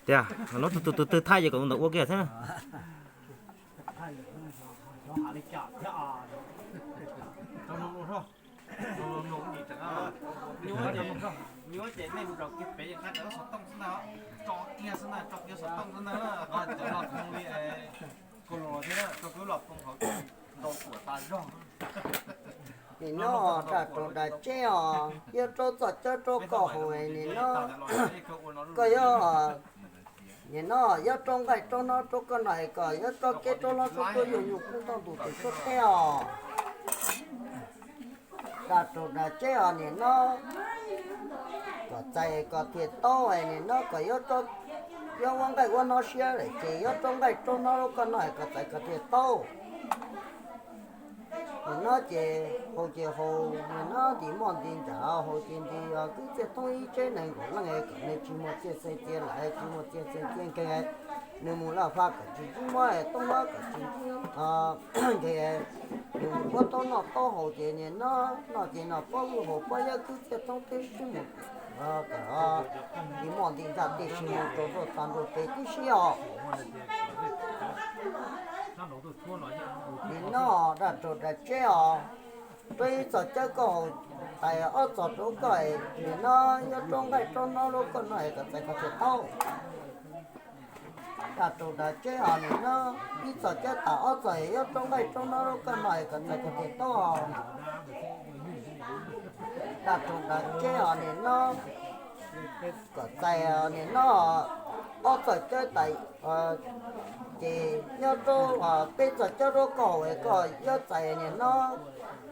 Tias, no tus tus tus twg thaij ces kom tus ntawd ua kiag xwb. Nim no dam rau dam tseb os, yog rau txoj cawb rau koj haus nim no, koj yog, nim no yog rau nqaij rau no rau koj noj es kom yog rau keb rau hlob sub tuaj yug nyuj kub ntaub ntuj twm suab teb os. Dam rau dam tseb os nim no, kom txais kom thiaj tau es nim no kom yog, yog ua nqaij ua no siab lawm ces yog rau nqaij rau no rau koj noj es kom txais kom thiaj tau. Nim no ces haus ces haus, nim no ntim moj ntim ntsam haus ces ntim kwv txiaj thoob ib tsev neeg nkaum leej kom nws tsis muaj txiaj xeeb txiaj lam, tsis muaj txiaj xeeb txiaj nkeeg, nws mus laj fab kom tsis ntsib mob, toob mob kom tsis ntsib nkeeg, nws mus puab taub noj taub haus ces nim no noj ces noj puab vwj haus puab yawb kwv txiaj thoob tib si mus, kom ntim moj ntim ntsam tib si mus rau nruab tag nruab pem tib si os. Nim no dam rau dam tseb os, rau ib txoj cawb koj haus, tais ob txoj rau koj, nim no yog rau nqaij rau no rau koj noj es kom txais kom thiaj tau. Dam rau dam tseb os nim no, ib txoj cawb tas ob txoj yog rau nqaij rau no rau koj noj es kom txais kom thiaj tau. Dam rau dam tseb os nim no, kom txais nim no ob txoj cawb tas ces nyob rau peb txoj cawb rau koj es koj yuav txais nim no,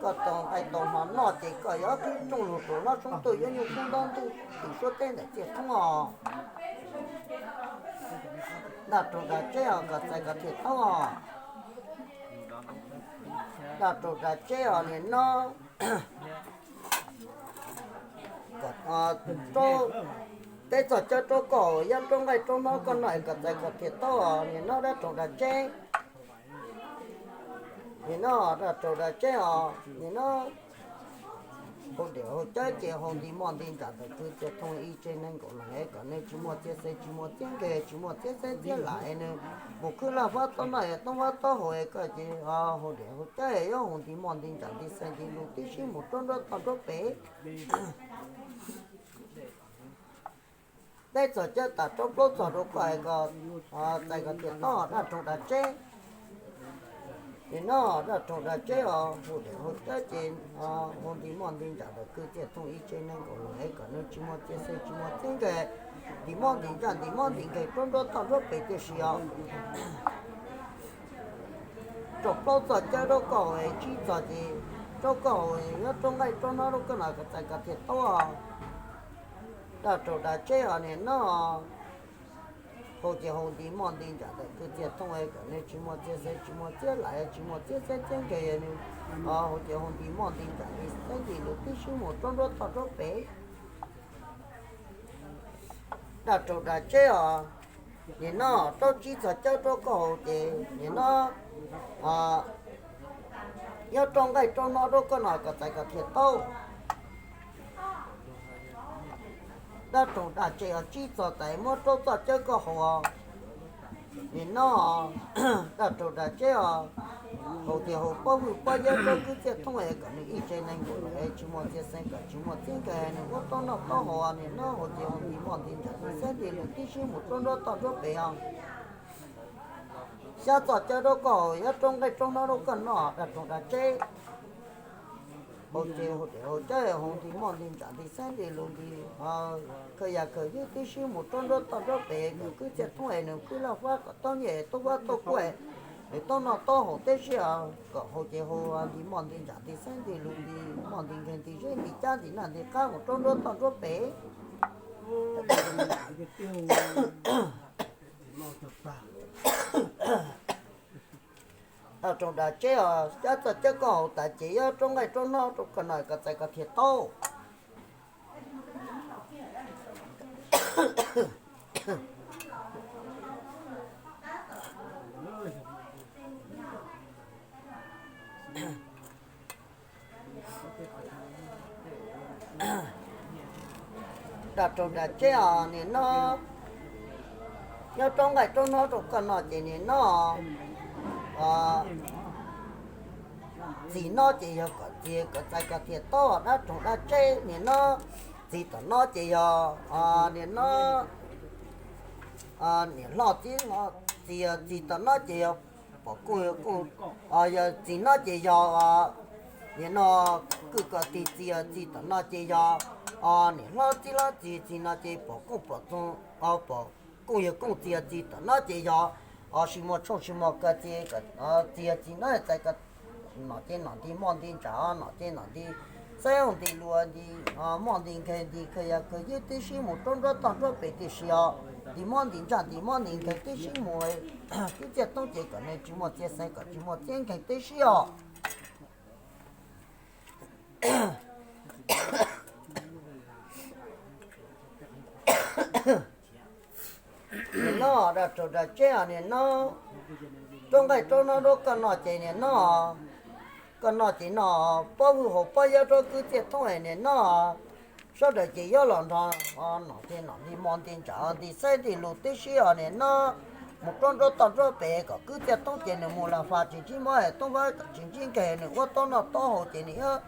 koj tau nqaij tau hno noj ces koj yuav qhib rooj lug rau hlob sub tuaj yuav nyuj kub ntaub ntuj twm suab teb ntawm txiaj thoob os. Dam rau dam tseb os kom txais kom thiaj tau os. Dam rau dam tseb os nim no, kom rau peb txoj cawb rau koj haus, yog rau nqaij rau no koj noj es kom txais kom thiaj tau os nim no dam rau dam tseb. Nim no dam rau dam tseb os nim no, haus diam haus cawb ces haus ntim moj ntim ntsam ntawm kwv txiaj thoob ib tsev neeg nkaum leej es kom nws tsis muaj txiaj xeeb tsis muaj txiaj nkeeg tsis muaj txiaj xeeb txiaj lam es nws mus khwb laj fab taub noj es toob fab taub haus es koj ces haus diam haus cawb es yuav haus ntim moj ntim ntsam ntim xeeb ntim lus tib si mus rau nruab toj nruab pem. Peb txoj cawb tas rau plaub txoj rau koj es kom txais kom thiaj tau dam rau dam tseb. Nim no dam rau dam tseb os, haus diam haus cawb ces haus ntim moj ntim ntsam ntawm kwv txiaj thoob ib tsev neeg nkaum leej es kom nws tsis muaj txiaj xeeb tsis muaj txiaj nkeeg, ntim moj ntim ntsam ntim moj ntim nkeeg rau nruab toj nruab pem tib si os. Rau plaub txoj cawb rau koj haus, tsib txoj ces rau koj haus, yuav rau nqaij rau no rau koj noj kom txais kom thiaj tau os. Dam rau dam tseb os nim no, haus ces haus ntim moj ntim ntsam ntawm kwv txiaj thoob es kom nws tsis muaj txiaj xeeb tsis muaj txiaj lam tsis muaj txiaj xeeb txiaj nkeeg nws, haus ces haus ntim moj ntim ntsam ntim xeeb ntim lus tib si mus rau nruab toj nruab pem. Dam rau dam tseb os, nim no rau tsib txoj cawb rau koj haus ces nim no yuav rau nqaij rau no rau koj noj kom txais kom thiaj tau. Dam rau dam tseb os, tsib txoj tas muab rau txoj cawb koj haus os. Nim no dam rau dam tseb os, haus ces haus pab vwj pab yawb rau kwv txiaj thoob es kom nws ib tsev neeg nkaum leej es tsis muaj txiaj xeeb kom tsis muaj txiaj nkeeg nws puab taub noj taub haus os. Nim no haus ces haus ntim moj ntim ntsam ntim xeeb ntim lus tib si mus rau nruab toj nruab pem os. Xya txoj cawb rau koj haus, yuav rau nqaij rau no rau koj noj dam rau dam tseb. Haus ces haus diam haus cawb haus ntim moj ntim ntsam ntim xeeb ntim lus ntim khaws yam khaws ywb tib si mus rau nruab toj nruab pem kom kwv txiaj thoob es nws khwb laj fab kom taub nyiaj toob fab toob kub es nws taub noj taub haus tib si os. Kom haus ces haus ntim moj ntim ntsam ntim xeeb ntim lus ntim moj ntim nkeeg ntim zeb ntim cab ntim naj ntim qab mus rau nruab toj nruab pem. Dam rau dam tseb os, xya txoj cawb koj haus tas ces yuav rau nqaij rau no rau koj noj kom txais kom thiaj tau. Dab raug dab tseb os nim no, nyob roob nqaij roob hnob rau koj noj ces nim no, txiv no ces yog kom txiv kom txais kom tiag tob dab raug dab tseb nim no, txiv tom no ces yog nim no niam hlob txiv, txiv, txiv tom no ces yog pom kuj yog kuj, yog txiv no ces yog nim no kwj kom tig txiv, txiv tom no ces yog niam hlob txiv hlob txiv, txiv no ces pom kuj pom txoog, pom kuj yog kuj txiv, txiv tom no ces yog tsis muaj tshooj tsis muaj kawg txiv, txiv txiv no txais kom nom ces nom nti moj nti ntsaj, nom ces nom nti xeeb nti luas nti moj nti nkeeg nti khaws yas khaws ywb tib si mus rau nruab toj nruab pem tib si os, nti mob nti ntsaj nti mob nti nkeeg tib si mus, kwv txhiaj toob ces kom nws tsis muaj txhiaj xeeb kom tsis muaj txhiaj nkeeg tib si os. Nim no dab raug dab tseb os nim no, roob nqaij roob hnob rau koj noj ces nim no, koj noj ces noj pob hwj hauv pob yawg rau kwv txhiaj toob es nim no, sawv daws ces yuav los nrog nom ces nom nti moj nti ntsaj nti xeeb nti luas tib si os nim no, mus rau nruab toj nruab pem kom kwv txhiaj toob ces nws mus las fas tsis ntsib mob es toob fab kom tsis ntsib nkeeg nws ua taub noj taub haus ces nws yuav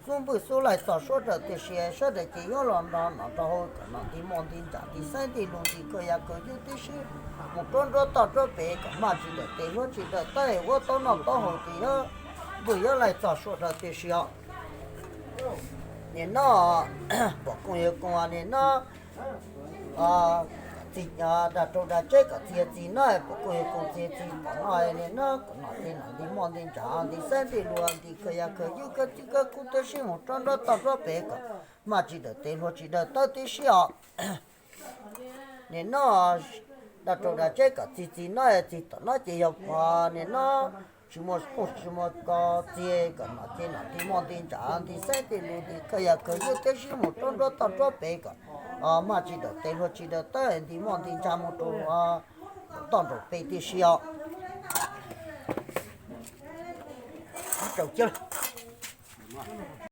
xub npwj xub laig txog suab raws tiam sis sawv daws ces yuav los nrog nom rau hauv kom nom nti moj nti ntsaj nti xeeb nti luas nti khaws yas khaws ywb tib si mus rau nruab toj nruab pem kom maj tsis dawm tes hluav tsis dawm tawb es ua taub noj taub haus ces yuav npwj yuav laig txog suab raws tiam sis os. Nim no pom kuj yog kuj nim no, txiv, dab raug dab tseb kom txiv txiv no pom kuj yog kuj txiv txiv tom no nim no kom nom ces nom nti moj nti ntsaj nti xeeb nti luas nti khaws yas khaws ywb khaws txij khaws kub tib si mus rau nruab toj nruab pem kom maj tsis dawm tes hluav tsis dawm tawb tib si os. Nim no dab raug dab tseb kom txiv txiv no txiv tom no ces yog nim no tsis muaj kuj tsis muaj kawg txiv kom nom ces nom nti moj nti ntsaj nti xeeb nti luas nti khaws yas khaws ywb tib si mus rau nruab toj nruab pem kom maj tsis dawm tes hluav tsis dawm tawb nti moj nti ntsaj mus rau toj nraum pem tib si os.